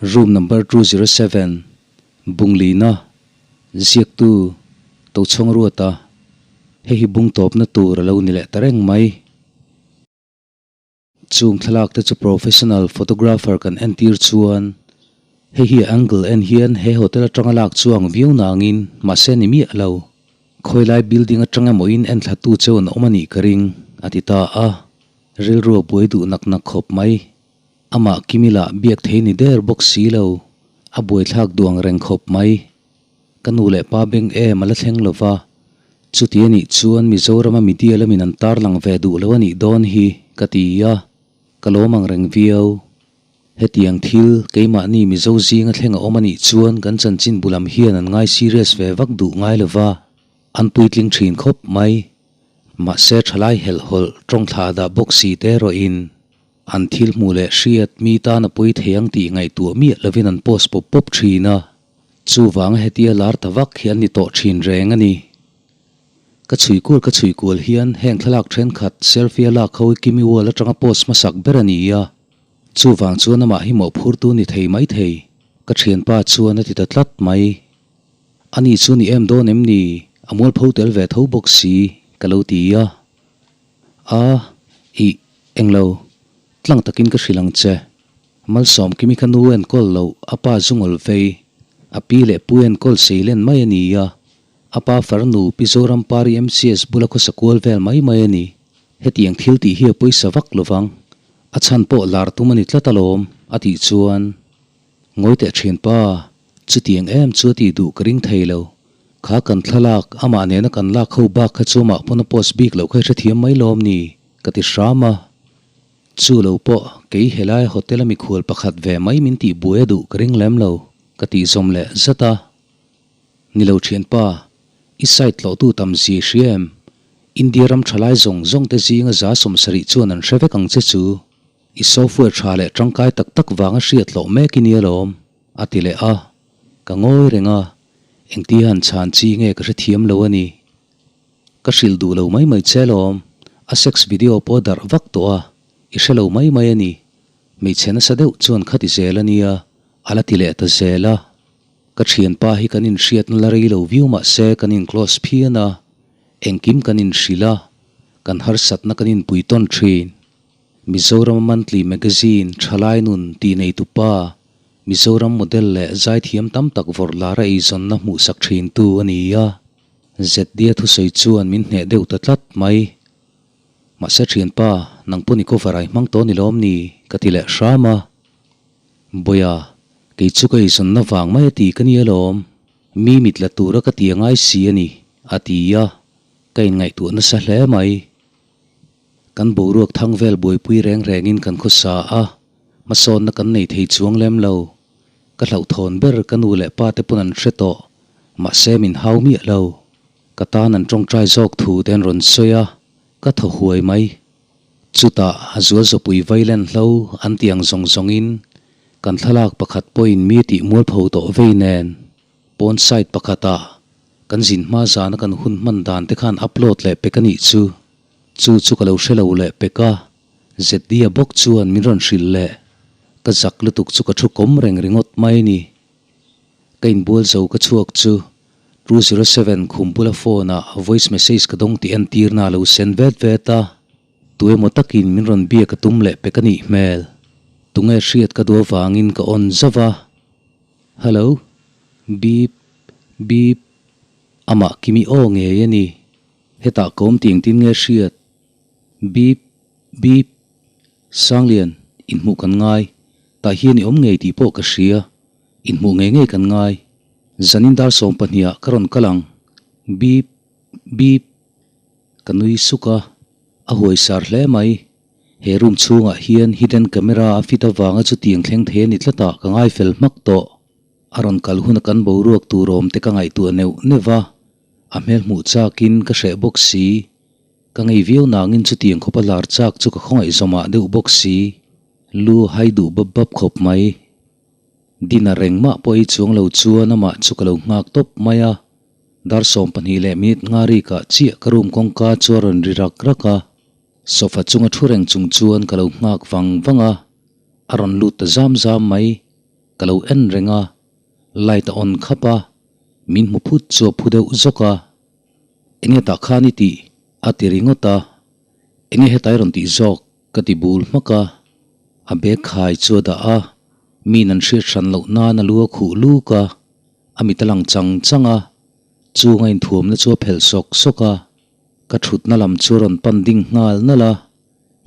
Room number 207, Bunglina, Ziaktu, Tochhawng Ruata, Hei hi bung tawpna tur a lo ni leh ta reng mai. Chung thlalak te chu professional photographer kan entir chuan hei hi a angle en hian he hotel atanga lak chuang viau nangin mahse ni miah lo. Khawilai building atang emaw in enthlatu cheu an awm a nih ka ring, a ti ta a. Rilru a buai duh nak nak khawp mai. Amah Kimila biak thei ni der bawk si lo, a buaithlak duh ang reng khawp mai. Ka nu leh pa beng em a la thleng lo va, chuti a nih chuan Mizorama media lamin an tarlang ve duh lo a nih dawn hi ka ti a, ka lawm ang reng viau. Hetiang thil keimahni Mizo zinga thleng a awm a nih chuan kan chanchin bu lam hian an ngai serious ve vak duh ngai lo va, an puitling thin khawp mai. Mahse thalai helhhawlh tawngthla dah bawk si te erawhin An thil hmuh leh hriat mi tan a pawi thei ang tih ngaihtuah miah lovin an post pawp pawp thin a, chuvanga hetia lar ta vak hi an ni tawh thin reng a ni. Ka chhui kual ka chhui kual hian heng thlalak thenkhat selfie a lak ho hi Kimi Wall atanga post hmasak ber a ni a, chuvang chuan amah hi mawhphurtu ni thei mai thei, ka thianpa chuan a ti ta tlat mai. Ani chu ni em dawn em ni, a mualpho tel ve tho bawk si, ka lo ti a. A, ih, englo, tlang takin ka hrilh ang che. Malsawm Kimi kha nu enkawl loh a pa zungawl vei, a pi leh pu enkawl sei len mai a ni a, a pa farnu Pi Zoram Pari MCS bula khawsa kual vel mai mai a ni. Hetiang thil tih hi a pawisa vak lovang, a chhan pawh lar tum a ni tlat alawm, a tih chuan. Ngawi teh thin pa, chutiang em chu a tih duh ka ring thei lo. Kha kan thlalak, amah nena kan lak ho bak kha chu amah pawn a post bik loh kha i hrethiam mai lawm ni? ka ti hram a. Chu lo pawh, kei helai hotel a mikhual pakhat ve mai min tih buai a duh ka ring lem lo, ka tih zawm leh zat a. Ni lo thian pa, i site tlawhtu tam zia i hria em? India ram thalai zawng zawng te zinga 70 chuan an hre vek ang che chu. I software tha leh tangkai tak tak vanga hriat hlawh mek i nia lawm, a ti leh a. Ka ngawi reng a, engtia han chhan chi nge ka hrethiam lo a ni. Ka hrilh duh lo mai mai che lawm, a sex video pawh a darh vak tawh a, i hre lo mai mai a ni. Hmeichhe nasa deuh chuan kha ti zel a nia, a la ti leh ta zel a. Ka thianpa hi kan inhriatna la rei lo viau mah se kan in close phian a, engkim kan inhrilh a, kan harsatna kan inpui tawn thin. Mizoram Monthly Magazine Thalai Nun tih neitu pa, Mizoram model leh zaithiam tam tak vawrh lar a eizawnna hmuhsak thintu a ni a. ZDa thusawi chuan min hneh deuh ta tlat mai. Mahse thianpa, nang pawh ni cover ai hmang tawh ni lawm ni? ka ti leh hram a. Bawia, kei chu ka eizawnna vang mai a ti ka ni alawm. Mi mit la tura ka ti a ngai si a ni, a ti a. Ka inngaihtuah nasa hle mai. Kan boruak thang vel buaipui reng rengin kan khawsa a, hmasawnna kan nei thei chuang lem lo. Ka hlauhthawn ber ka nu leh pa te pawn an hre tawh, mahse min hau miah lo. Ka tan an tawngtai zawk thu te an rawn sawi a, ka thaw huai mai. Chutah a zual zawpui vailen hlo an ti ang zawng zawngin kan thlalak pakhat pawhin mi tih mualpho tawh vei nen pawn site pakhatah kan zin hma zana kan hun hman dan te khan upload leh pek a nih chu. Chu chu ka lo hre lo leh pek a, ZD-a bawk chuan min rawn hrilh leh. Ka zak lutuk chu ka thu kawm reng ringawt mai a ni. Ka inbual zo ka chhuak chu 207 khum bula phone ah voice message ka dawng tih entirna a lo send vet vet a, tu emaw takin min rawn biak a tum leh pek a nih hmel. Tunge hriat ka duh avangin ka on zauh a. Hello? Beep. Beep. Amah Kimi aw ngei a ni. Hetah ka awm tih engtin nge hriat? Beep, beep, Sanglian, inhmuh kan ngai. Tah hian i awm ngei tih pawh ka hria. Inhmuh ngei ngei kan ngai. Zanin dar 12 ah ka rawn kal ang. Beep, beep, Ka nui suk a, a huai sar hle mai. He room chhungah hian hidden camera a fit avanga chutiang thleng thei a ni tlat ah ka ngai fel hmak tawh. A rawn kal huna kan boruak tur awm te ka ngaihtuah neuh neuh va. A hmel hmuh chakin ka hreh bawk si. Ka ngei viau nangin chutiang khawp a lar chak chu ka khawngaih zawmah deuh bawk si. Lu hai duh bap bap khawp mai. Dinner engmah pawh ei chuang lo chuan amah chu ka lo nghak tawp mai a. Dar 12 leh minute nga rikah chiah ka room kawngka chu a rawn ri rak rak a. Sofa chunga thu reng chung chuan ka lo nghak vang vang a. A rawn lut ta zam zam mai. Ka lo en reng a, light a on khap a, min hmu phut chu a phu deuh zawk a. Enge tah khan i tih? a ti ringawt a. Enge hetai rawn tih zawk? ka ti bul hmak a. A bag khai chu a dah a, min an hriat hran loh nan a lu a khuh luk a, a mit a lang chang chang a, chung a inthuamna chu a phelh sawk sawk a. Ka thutna lam chu a rawn pan ding nghal nalh a,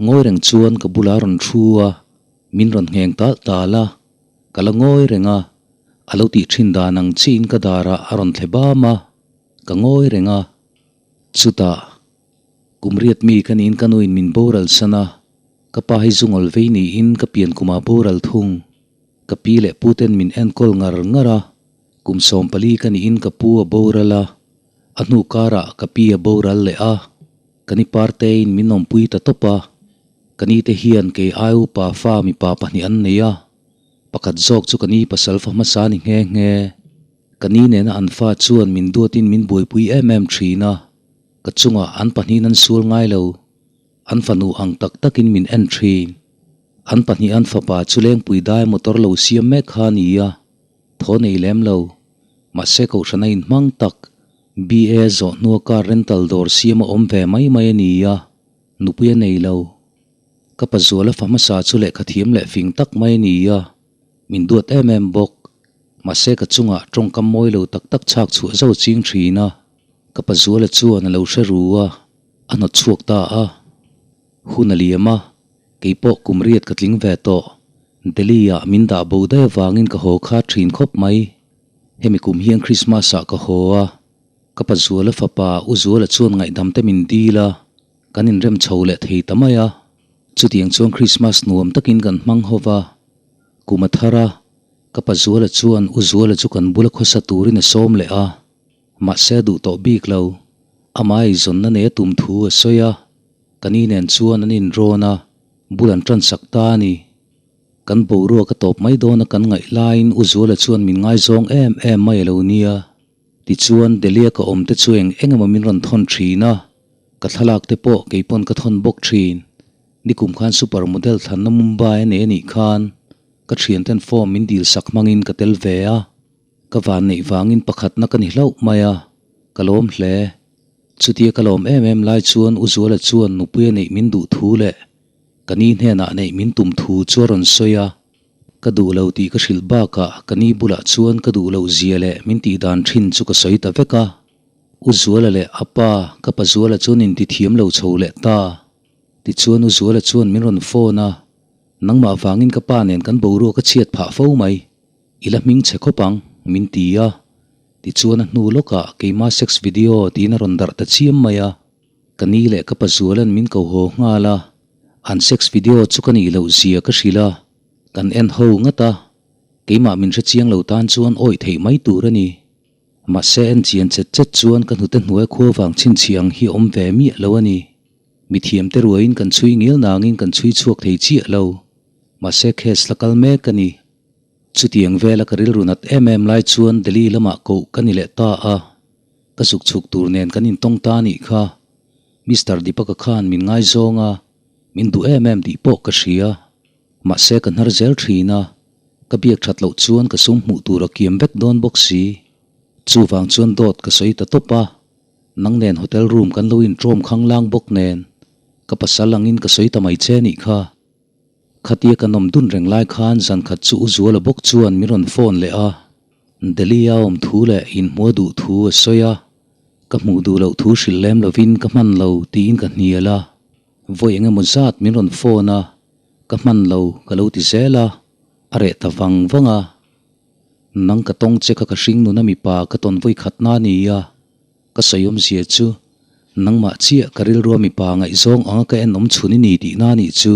ngawi reng chuan ka bulah a rawn thu a, min rawn ngheng talh tal a, ka la ngawi reng a, a lo tih thin dan ang chiin ka darah a rawn thle bam a, ka ngawi reng a. Chutah, kum riat mi ka niin ka nuin min boral san a, ka pa hi zungawl vei niin ka pian kumah boral thung. Ka pi leh pu ten min enkawl ngar ngar a, kum 14 ka niin ka pu a boral a, A hnu karah ka pi a boral leh a, ka ni Partein min awmpui ta tawp a, ka ni te hian kei ai upa fa mipa pahnih an nei a, pakhat zawk chu ka ni pasal fa hmasa ni nghe nghe. Ka ni nena an fa chuan min duatin min buaipui em em thin a, ka chungah an pahnihin an sual ngai lo, an fanu ang tak takin min en thin. An pahnih an fapa chu lengpui dai motor lo siam mek kha a ni a, Thaw nei lem lo. Mahse kohhran a inhmang tak. BA zawh hnua car rental dawr siam a awm ve mai mai a ni a, nupui a nei lo. Ka pazuala fa hmasa chu lehkha thiam leh fing tak mai a ni a, min duat em em bawk. Mahse ka chungah tawngkam mawi lo tak tak chhak chhuah zo ching thin a, ka pazuala chuan a lo hre ru a, a hnawt chhuak ta a. Hun a liam a, Kei pawh kum riat ka tling ve tawh. Delhi-ah min dah bo daih avangin ka haw kha thin khawp mai. Hemi kum hian Christmas-ah ka haw a, ka pa Zuala fapa U Zuala chuan ngaihdam te min dil a, kan inrem chho leh thei ta mai a. Chutiang chuan Christmas nuam takin kan hmang ho va. Kum a thar a, ka pa Zuala chuan U Zuala chu kan bula khawsa turin a sawm leh a. Mahse a duh tawh bik lo. Amah eizawnna nei a tum thu a sawi a. Ka ni nen chuan an inrawn a, bul an tan sak ta a ni. Kan boruak a tawp mai dawn a kan ngaih laiin U Zuala chuan min ngaizawng em em mai a lo nia. Tichuan, Delhi-a ka awm te chu eng eng emaw min rawn thawn thin a, ka thlalak te pawh kei pawn ka thawn bawk thin. Nikum khan super model thlanna Mumbai a nei a nih khan ka thianten form min dil sak hmangin ka tel ve a, ka van neih vangin pakhatna ka ni hlauh mai a, ka lawm hle. Chutia ka lawm em em lai chuan U Zuala chuan nupuia neih min duh thu leh ka ni hnenah neih min tum thu chu a rawn sawi a. Ka duh lo tih ka hrilh bakah ka ni bulah chuan ka duh loh zia leh min tih dan thin chu ka sawi ta vek a. U Zuala leh a pa, ka pa Zuala chuan inti thiam lo chho leh ta. Tichuan U Zuala chuan min rawn phone a, Nangmah vangin ka pa nen kan boruak a chhiat phah fo mai. I la hming chhe khawp ang, min ti a. Tichuan a hnu lawkah keima sex video tiin a rawn darh ta chiam mai a. Ka ni leh ka pazualan min ko haw nghal a, an sex video chu ka nih loh zia ka hrilh a, kan en ho ngat a, keimah min hre chiang lo tan chuan awih theih mai tur a ni. Mahse en chian chet chet chuan ka hnute hnuai khua vang chhinchhiah ang hi awm ve miah lo a ni. Mithiam te ruaiin kan chhui ngil nangin kan chhui chhuak thei chiah lo. Mahse case la kal mek a ni. Chutiang vela ka rilru nat em em lai chuan Delhi lamah koh ka ni leh ta a, ka zuk chhuk tur nen kan intawng ta anih kha. Mister Deepaka khan min ngaizawng a, min duh em em tih pawh ka hria. Mahse ka hnar zel thin a, ka biak that loh chuan ka sum hmuh tur a kiam vek dawn bawk si. Chuvang chuan dawt ka sawi ta tawp a, nang nen hotel room kan lo intawm khanglang bawk nen, ka pasal angin ka sawi ta mai che anih kha. Khatia kan awm dun reng lai khan zan khat chu U Zuala bawk chuan min rawn phone leh a, Delhi a awm thu leh inhmua duh thu a sawi a, ka hmuh duh loh thu hrilh lem lovin ka hman lo tiin ka hnial a, vawi eng emaw zat min rawn phone a, ka hman lo ka lo ti zel a, a reh ta vang vang a. Nang ka tawng che kha ka hring nuna mipa ka tawn vawi khat na ni a, Ka sawi awmzia chu, nangmah chiah ka rilrua mipa ngaihzawng anga ka en awm chhun i ni tihna anih chu.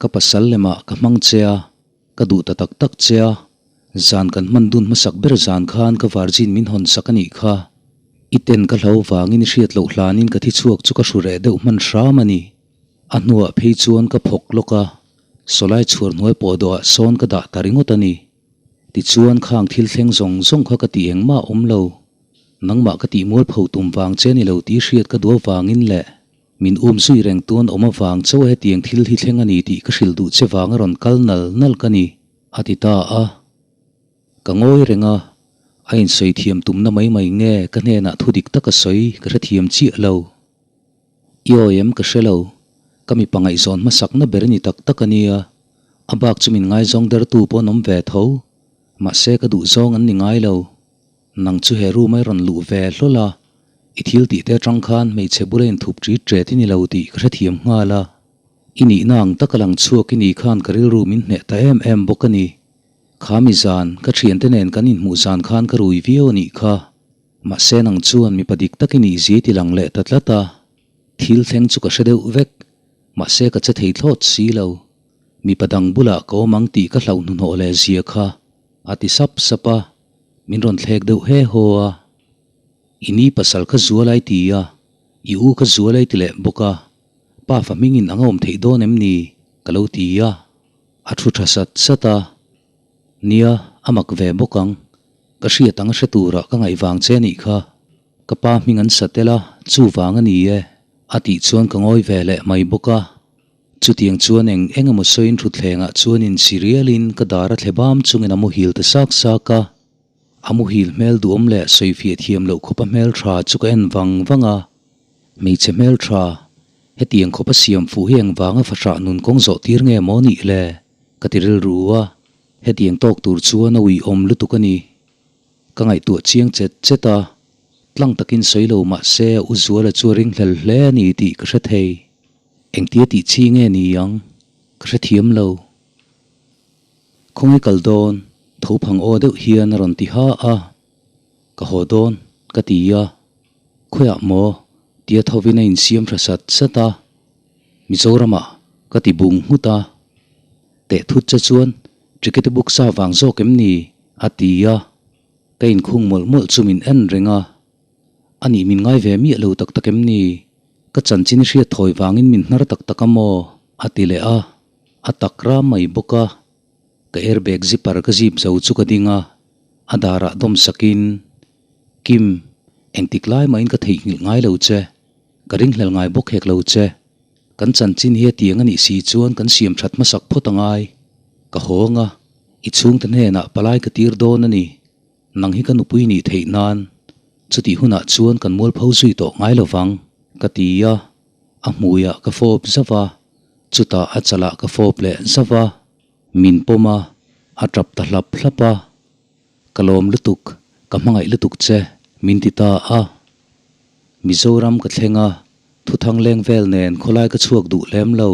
Ka pasal lemah ka hmang che a, ka duh ta tak tak che a, zan kan hman dun hmasak ber zan khan ka virgin min hawn sak anih kha. I ten ka hlo vangin i hriat loh hlanin ka thi chhuak chu ka hru reh deuh hman hram a ni. A hnuah phei chuan ka phawk lawk a, sawlai chhuar hnuai pawh dawhah sawn ka dah ta ringawt a ni. Tichuan khang thil thleng zawng zawng kha ka tih engmah awm lo. Nangmah ka tih mualpho tum vang che ni lo tih hriat ka duh avangin leh min um zui reng tuan awm avang chauh hetiang thil hi thleng a ni tih ka hrilh duh che vang a rawn kal nal nal ka ni, a ti ta a. Ka ngawi reng a, a insawi thiam tumna mai mai nge ka hnenah thu dik taka sawi ka hrethiam chiah lo. I awi em ka hre lo, ka mipa ngaihzawn hmasakna ber ni tak tak a nia, a bak chu min ngaizawng dertu pawh an awm ve tho, mahse ka duhzawng an ni ngai lo. Nang chu he room a i rawn luh ve hlawl a, i thil tih te atang khan hmeichhe bula inthup ṭit ṭet i ni lo tih ka hrethiam nghal a, i nihna ang taka lang chhuak i nih khan ka rilru min hneh ta em em bawk a ni. Kha mi zan, ka thiante nen kan inhmuh zan khan ka rui viau a nih kha. Mahse nang chuan mipa dik tak i nih zia i ti lang leh ta tlat a, thil thleng chu ka hre deuh vek, mahse ka che thei thlawt si lo. Mipa dang bulah ka awm ang tih ka hlauh hnuhnawh leh zia kha, a ti sap sap a, min rawn thlek deuh he haw a. I ni pasal kha zual ai ti a, i u kha zual ai ti leh bawk a, pa fa hmingin ang a awm theih dawn em ni? ka lo ti a. A thu tha sat sat a, Nia, a mak ve bawk ang. Ka hriat ang a hre turah ka ngaih vang che nih kha. Ka pa hming an sa tel a, chu vang a ni e, a tih chuan ka ngawi ve leh mai bawk a. Chutiang chuan eng eng emaw sawiin thutthlengah chuan insi rialin ka dar a thle bam chungin a muhil ta sak sak a. A muhil hmel duhawm leh sawifiah thiam loh khawpa hmel tha chu ka en vang vang a. Hmeichhe hmel tha, hetiang khawpa siam fuh hi engvanga fahrah nun kawng zawh tir nge maw nih le? ka ti rilru a, hetiang tawk tur chuan a uiawm lutuk a ni. Ka ngaihtuah chiang chet chet a, tlang takin sawi lo mah se U Zuala chu a ringhlel hle a ni tih ka hre thei. Engtia tih chi nge ni ang? Ka hrethiam lo. Khawnge kal dawn? Tho phang aw deuh hian a rawn ti ha a. Ka haw dawn, ka ti a. Khawiah maw? Tia thovin a insiam tha sat sat a. Mizoramah ka ti bung nghut a. Teh thut che chuan ticket book sa vang zawk em ni? a ti a. Ka inkhung mawlh mawlh chu min en reng a. A nih min ngai ve miah lo tak tak em ni? Ka chanchin i hriat thawi vangin min hnar tak tak a maw? a ti leh a. A tak ram mai bawk a. Ka airbag zipper ka zip zo chu ka ding a, a darah dawm sakin, Kim, engtik lai mahin ka theihnghilh ngai lo che, ka ringhlel ngai bawk hek lo che. Kan chanchin hi a tiang a nih si chuan kan siam that hmasak phawt a ngai. Ka hawng a, i chhungte hnenah palai ka tir dawn a ni. Nang hi ka nupui nih theih nan, chutih hunah chuan kan mualpho zui tawh ngai lo vang, ka ti a. A hmuiah ka fawp zauh a, chutah a chalah ka fawp leh zauh a, min pawm a, a tap ta hlap hlap a. Ka lawm lutuk, ka hmangaih lutuk che, min ti ta a. Mizoram ka thleng a, thuthang leng vel nen khawlai ka chhuak duh lem lo.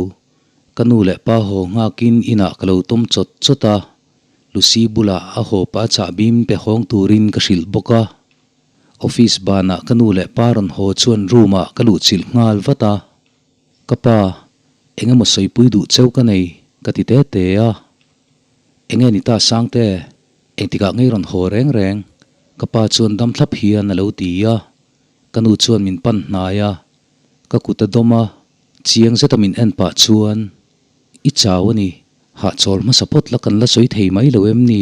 Ka nu leh pa haw nghakin inah ka lo tawm chawt chawt a, Lucy bulah a haw pah chahbim pe hawng turin ka hrilh bawk a. Office banah ka nu leh pa rawn haw chuan room ah ka luh chilh nghal vat a, Ka pa, eng emaw sawipui duh cheu ka nei, ka ti te te a. Enge ni ta Sangte, engtikah ngei rawn haw reng reng? Ka pa chuan dam thlap hian a lo ti a, ka nu chuan min pan hnai a, ka kut a dawm a, chiang zeta min en pah chuan, I chau a ni, hahchawl hmasa phawt la kan la sawi thei mai lo em ni?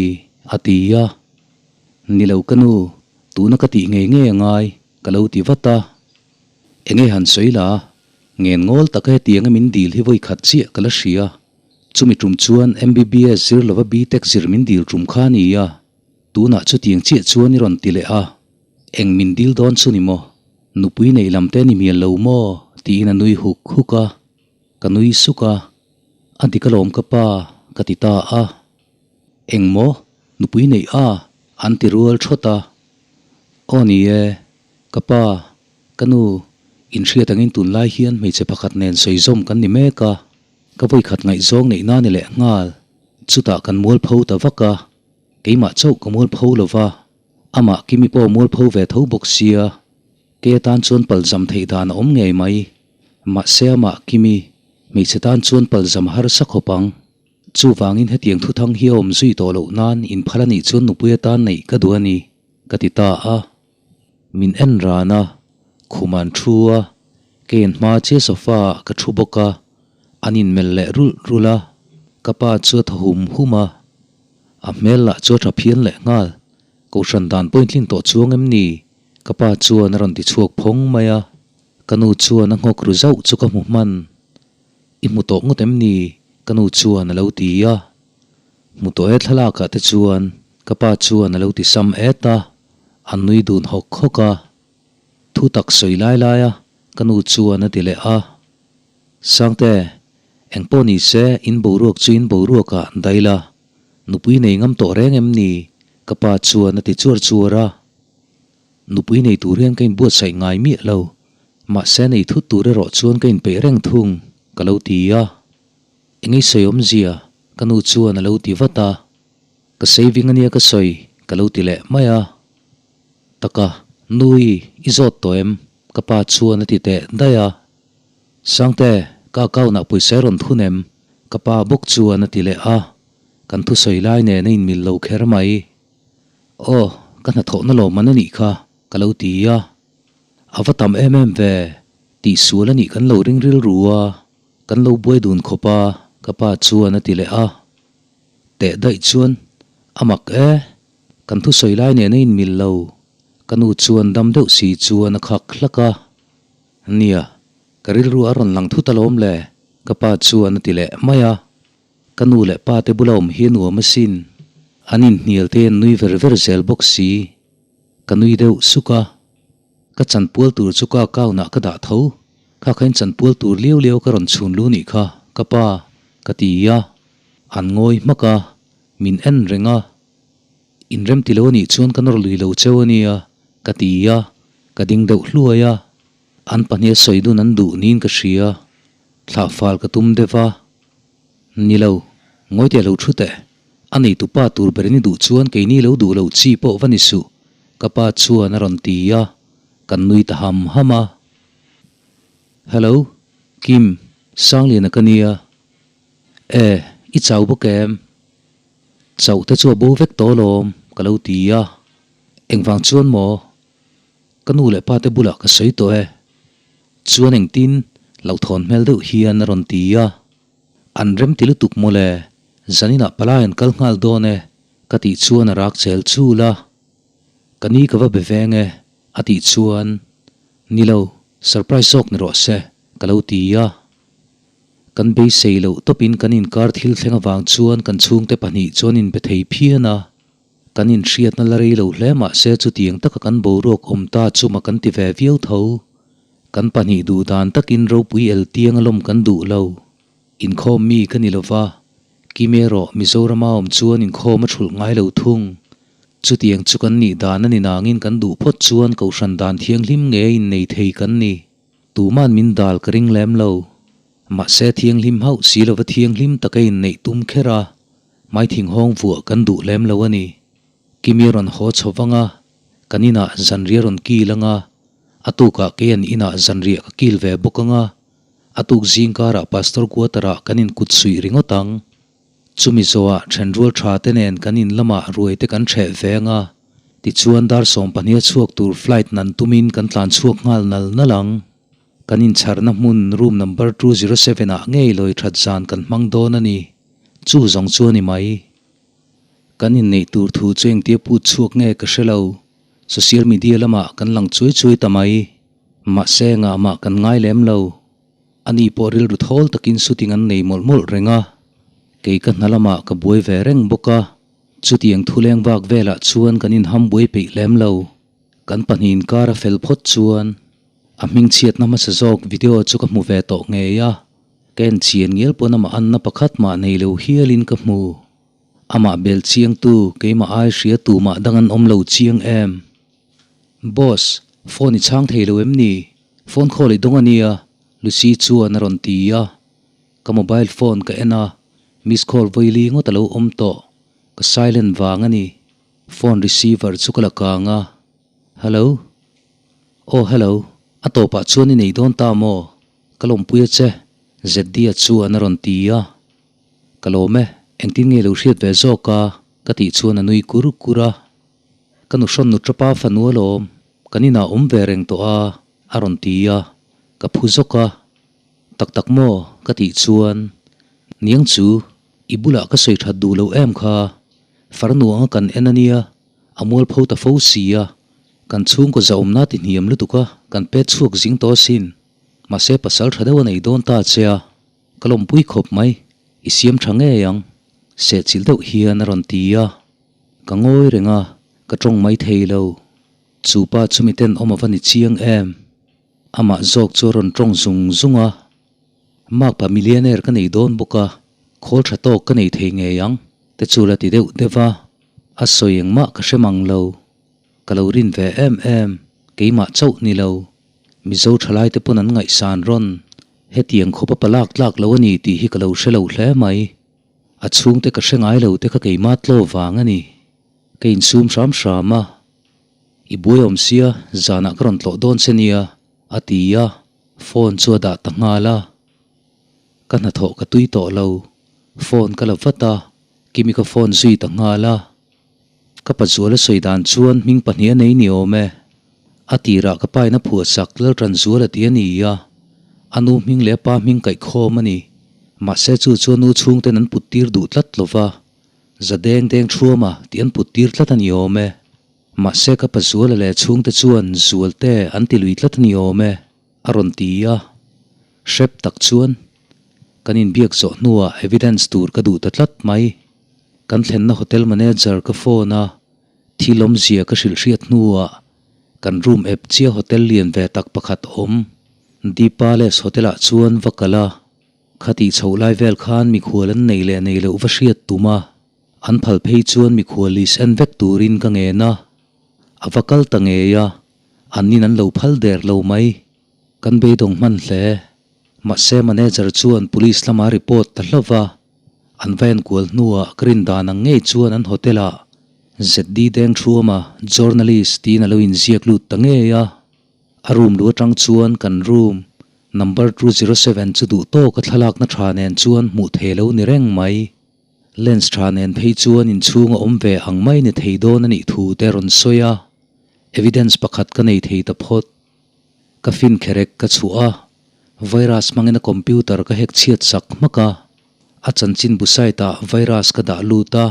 a ti a. Ni lo ka nu, tuna ka tih ngei ngei a ngai, ka lo ti vat a. Enge han sawi la, ngen ngawl taka hetianga min dil hi vawi khat chiah ka la hria. Chumi tum chuan MBBS zir lova BTech zir min dil tum kha a ni a, tunah chutiang chiah chuan i rawn ti leh a. Eng min dil dawn chu ni maw? Nupui neih lam te ni mial lo maw? tiin a nui huk huk a. Ka nui suk a, a dik alawm ka pa, ka ti ta a. Eng maw? Nupui neih a? An ti rual thawt a. Aw ni e, ka pa, ka nu, inhriat angin tunlai hian hmeichhe pakhat nen sawi zawm kan ni mek a, ka vawikhat ngaihzawng neih na ni leh nghal, chutah kan mualpho ta vak a, keimah chauh ka mualpho lo va, amah Kimi pawh mualpho ve tho bawk sia, Kei atan chuan palzam theih dan a awm ngei mai. Mahse amah Kimi, hmeichhe tan chuan palzam a harsa khawp ang. Chuvangin hetiang thuthang hi a awm zui tawh loh nan inphal a nih chuan nupui atan neih ka duh a ni, ka ti ta a. Min en ran a, khum an thu a, kei an hma chiah sofa ah ka thu bawk a, an inmelh leh rulh rulh a, ka pa chu a thaw hum hum a, a hmel lah chu a tha phian leh nghal. Kohhran dan pawh intlin tawh chuang em ni? Ka pa chuan a rawn ti chhuak phawng mai a, ka nu chuan a nghawk ru zauh chu ka hmu hman. I hmu tawh ngawt em ni? Ka nu chuan a lo ti a. Hmu tawh e thlalakah te chuan Ka pa chuan a lo ti sam et a, an nui dun hawk hawk a. Thu tak sawi lai lai a, ka nu chuan a ti leh a. Sangte, eng pawh ni se in boruak chu in boruak ah daih la, nupui nei ngam tawh reng em ni? Ka pa chuan a ti chuar chuar a. Nupui nei tur hian ka inbuatsaih ngai miah lo, mahse nei thut tur erawh chuan ka inpeih reng thung, ka lo ti a. Engei sawi awmzia? Ka nu chuan a lo ti vat a. Ka saving ania ka sawi, ka lo ti leh mai a. Taka, Nui, i zawt tawh em? Ka pa chuan a ti teh daih a. Sangte, ka account ah pawisa i rawn thun em? Ka pa bawk chuan a ti leh a. Kan thusawi lai nen a inmil lo kher mai. Aw, ka hnathawhna lawmman a nih kha, ka lo ti a. A va tam em em ve, tihsual a nih kan lo ring rilru a, kan lo buai dun khawp a, ka pa chuan a ti leh a. Teh daih chuan, A mak e, kan thusawi lai nen a inmil lo, ka nu chuan dam deuh si chuan a khak hlak a. Nia, ka rilru a rawn lang thut alawm le, ka pa chuan a ti leh mai a. Ka nu leh pa te bula awm hi a nuam asin. An inhnial te an nui ver ver zel bawk si. Ka nui deuh suk a. Ka chanpual tur chu ka account ah ka dah tho. Kha khain chanpual tur liau liau ka rawn chhun lu nih kha, ka pa, ka ti a. An ngawi hmak a, min en reng a. Inrem ti lo a nih chuan ka nawr lui lo cheu a nia, ka ti a. Ka ding deuh hluai a. An pahniha sawi dun an duh niin ka hria. Thlah fal ka tum deuh a. Ni lo, ngawite lo thu teh. A nei tupa tur ber ni duh chuan keini lo duh loh chi pawh va ni suh, ka pa chuan a rawn ti a, kan nui ta ham ham a. Hello, Kim, Sangliana ka nia. E, i chau bawk em? Chauh te chu a bo vek tawh alawm, ka lo ti a. Engvang chuan maw? Ka nu leh pa te bulah ka sawi tawh e. Chuan engtin hlauhthawn hmel deuh hian a rawn ti a. An rem ti lutuk mawle, zaninah palai an kal nghal dawn e, ka tih chuan a rak chel chul a. Ka ni ka va be veng e, a tih chuan, Ni lo, surprise zawk ni rawh se, ka lo ti a. Kan beisei loh tawpin kan inkar thil thleng avang chuan kan chhungte pahnih chuan inbe thei phian a. Kan inhriatna la rei lo hle mah se chutiang taka kan boruak awm ta chuma kan ti ve viau tho. Kan pahnih duh dan takin ropui el tiang alawm kan duh lo. Inkhawm mi ka ni lova, Kim erawh Mizorama awm chuan inkhawm a thulh ngai lo thung. Chutiang chu kan nih dan a ni nangin kan duh phawt chuan kohhran dan thianghlim nge innei thei kan ni. Tuman min dal ka ring lem lo. Mahse thianghlim hauh si lova thianghlim taka inneih tum kher a, Maithing hawng vuah kan duh lem lo a ni. Kimi rawn haw chho vang a, kan inah zanriah rawn kil ang a, a tukah kei an inah zanriah ka kil ve bawk ang a, a tuk zing karah Pastor Quarter-ah kan inkut suih ringawt ang. Chumi zawhah thenrual tha te nen kan in lamah ruai te kan hreh ve ang a, tichuan dar 12 a chhuak tur flight nan tumin kan tlan chhuak nghal nal nal ang. Kan inchharna hmun room number 207 ah ngei lawi that zan kan hmang dawn a ni. Chu zawng chu a ni mai. Kan inneih tur thu chu engtia put chhuak nge ka hre lo. Social media lamah kan lang chuai chuai ta mai. Mahse ngah mah kan ngai lem lo. Ani pawh rilru thawl takin shooting an nei mawlh mawlh reng a. Kei ka hna lamah ka buai ve reng bawk a. Chutiang thuleng vak velah chuan kan inham buai peih lem lo. Kan pahnih inkar a fel phawt chuan a hmingchhiatna hmasa zawk video chu ka hmu ve tawh ngei a. Ka en chian ngial pawn amah anna pakhat mah nei lo hialin ka hmu. Amah bel chiangtu keimah ai hria tumah dang an awm lo chiang em? Boss, phone i chhang thei lo em ni? Phone call i dawng a nia, Lucy chuan a rawn ti a. Ka mobile phone ka en a, miss call vawili ngawt a lo awm tawh. Ka silent vang a ni. Phone receiver chu ka la kang a, Hello? Aw hello, a tawpah chuan i nei dawn ta maw? Ka lawmpui a che, Zeddia chuan a rawn ti a. Ka lawm e, engtin nge lo hriat ve zawk a? ka tih chuan a nui kur kur a. Ka nu hrawn nu tapa fanu alawm, kan inah awm ve reng tawh a, a rawn ti a, ka phu zawk a. Tak tak maw? ka tih chuan, Niang chu, i bulah ka sawi that duh lo em kha, farnu anga kan en a nia, a mualpho ta fo si a, kan chhungkaw zahawmna ti hniam lutuk a, kan pet chhuak zing tawh asin. Mahse pasal tha deuh a nei dawn ta che a, ka lawmpui khawp mai, i siam tha ngei ang, sehchilh deuh hian a rawn ti a. Ka ngawi reng a, ka tawng mai thei lo. Chu pa chu miten awm a va ni chiang em? Amah zawk chu a rawn tawng zung zung a. Makpa millionaire ka nei dawn bawk a, khawl tha tawk ka nei thei ngei ang te chu la ti deuh deuh a. A sawi engmah ka hre mang lo. Ka lo rin ve em em, keimah chauh ni lo. Mizo thalai te pawn an ngaihsan rawn. Hetiang khawpa palak tlak lo a ni tih hi ka lo hre lo hle mai. A chhungte ka hre ngai lo te kha keimah tlaw vang a ni. Ka insum hram hram a. I buai awm sia, zanah ka rawn tlawh dawn che nia, a ti a, phone chu a dah ta nghal a. Ka hnathawh ka tui tawh lo, phone ka la vat a, Kimi ka phone zui ta nghal a. Ka pazual a sawi dan chuan hming pahnih a nei ni awm e. A tirah ka pain a phuahsak Laltanzual a ti a ni a, a nu hming leh a pa hming kaihkhawm a ni. Mahse chu chu a nu chhungten an put tir duh tlat lo va, za deng deng thuama tih an put tir tlat a ni awm e. Mahse ka pazuala leh chhungte chuan Zualte an ti lui tlat a ni awm e, a rawn ti a. Hrep tak chuan kan inbiak zawh hnuah evidence tur ka duh ta tlat mai. Kan thlenna hotel manager ka phone a, thil awmzia ka hrilh hriat hnuah kan room ep chiah hotel lian ve tak pakhat awm The Palace Hotel ah chuan va kal a, khatih chhoh lai vel khan mikhual an nei leh nei loh va hriat tum a, an phal phei chuan mikhual list en vek turin ka ngen a, a va kal ta ngei a, an in an lo phal der lo mai. Kan beidawng hman hle. Mahse manager chuan police lama report ta hlauh va. An va enkual hnuah ka rin dan ang ngei chuan an hotel ah ZD Dengthuama journalist tiin a lo inziak lut ta ngei a. A room lu atang chuan kan room number 207 chu duh tawk a thlalakna tha nen chuan hmuh thei lo ni reng mai. Lens tha nen phei chuan inchhung a awm ve ang mai ni thei dawn a nih thu te a rawn sawi a. Evidence pakhat ka nei thei ta phawt. Ka fin kherek ka chhuah a, virus hmangin a computer ka hack chhiat sak hmak a, a chanchin bu site ah virus ka dah lut a,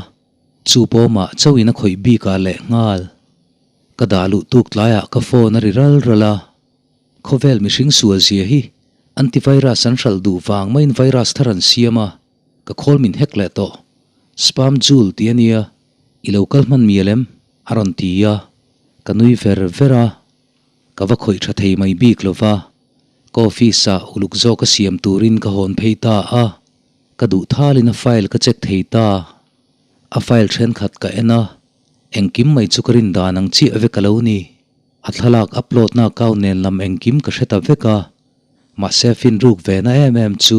chu pawmah chauhin a khawih bik ah leh nghal. Ka dah luh tuk tlaiah ka phone a ri ral ral a, khawvel mihring sual zia hi antivirus an hralh duh vang maiin virus thar an siam a, ka khawl min hack leh tawh. Spam jul tih a nia, i lo kal hman mial em? a rawn ti a, ka nui ver ver a. Ka va khawih tha thei mai bik lo va, ka office ah uluk zawk a siam turin ka hawn phei ta a, ka duh thalin a file ka check thei ta. A file thenkhat ka en a, engkim mai chu ka rin dan ang chiah vek a lo ni. A thlalak upload na account nen lam engkim ka hre ta vek a, mahse fin ruk ve na em em chu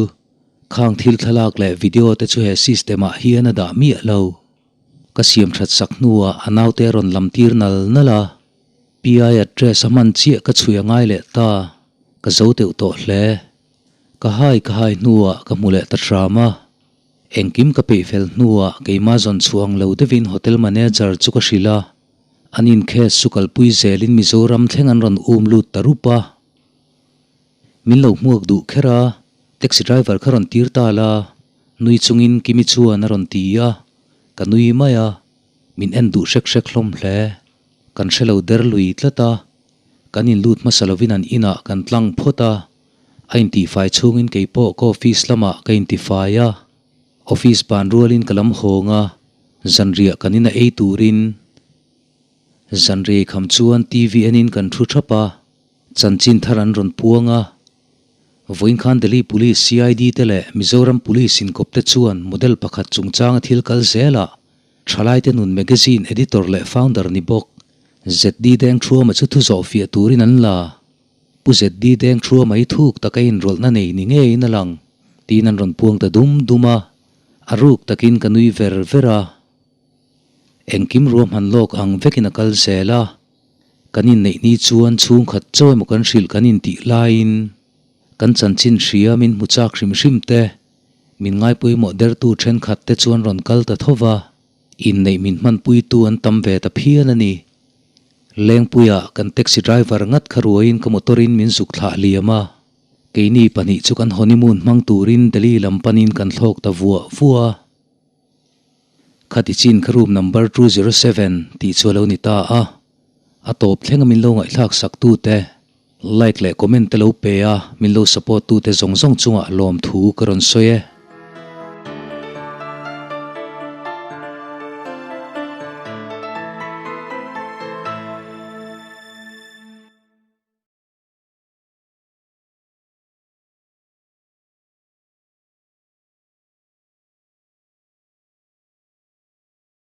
khang thil thlalak leh video te chu he system ah hian a dah miah lo. Ka siam that sak hnuah a naute a rawn lam tir nal nal a. PI address a hman chiah ka chhui a ngai leh ta, ka zo deuh tawh hle. Ka hai ka hai hnuah ka hmu leh ta hram a. Engkim ka peih fel hnuah keimah zawn chhuah ang lo deuhin hotel manager chu ka hrilh a, an in case chu kalpui zelin Mizoram thleng an rawn um lut ta rup a. Min lo hmuak duh kher a, taxi driver kha rawn tir ta la, nui chungin Kimi chuan a rawn ti a, ka nui mai a, min en duh hrek hrek hlawm hle. Kan hre lo der lui tlat a, kan inlut hmasa lovin an inah kan tlang phawt a, a intihfai chhungin kei pawh ka office lamah ka intifai a, office ban rualin ka lam hawng a, zanriah kan ina ei turin zanriai kham chuan TV enin kan thu thap a, chanchin thar an rawn puang a, vawiin khan Delhi Police CID te leh Mizoram Police inkawp te chuan model pakhat chungchanga thil kal zelah Thalaite Nun Magazine editor leh founder ni bawk ZD Dengthuama chu thu zawh fiah turin an la. Pu ZD Dengthuama hi thuk taka inrawlhna nei ni ngeiin a lang tiin an rawn puang ta dum dum a, a ruk takin ka nui ver ver a. Engkim ruahman lawk ang vekin a kal zel a, kan inneih ni chuan chhungkhat chaw emaw kan hrilh kan intih laiin kan chanchin hria min hmu chak hrim hrim te Min ngaipawimawh dertu thenkhat te chuan rawn kal ta tho va, inneih min hmanpuitu an tam ve ta phian a ni. Lengpuiah kan taxi driver ngat kha ruaiin ka motor in min zuk thlah liam a, keini pahnih chu kan honeymoon hmang turin Delhi lam panin kan thlawk ta vuah vuah a. Khati chin kha room number 207 tih chu a lo ni ta a, a tawp thlenga min lo ngaihthlak sak tute, like leh comment te lo pe a, min lo support tute zawng zawng chungah lawmthu ka rawn sawi e.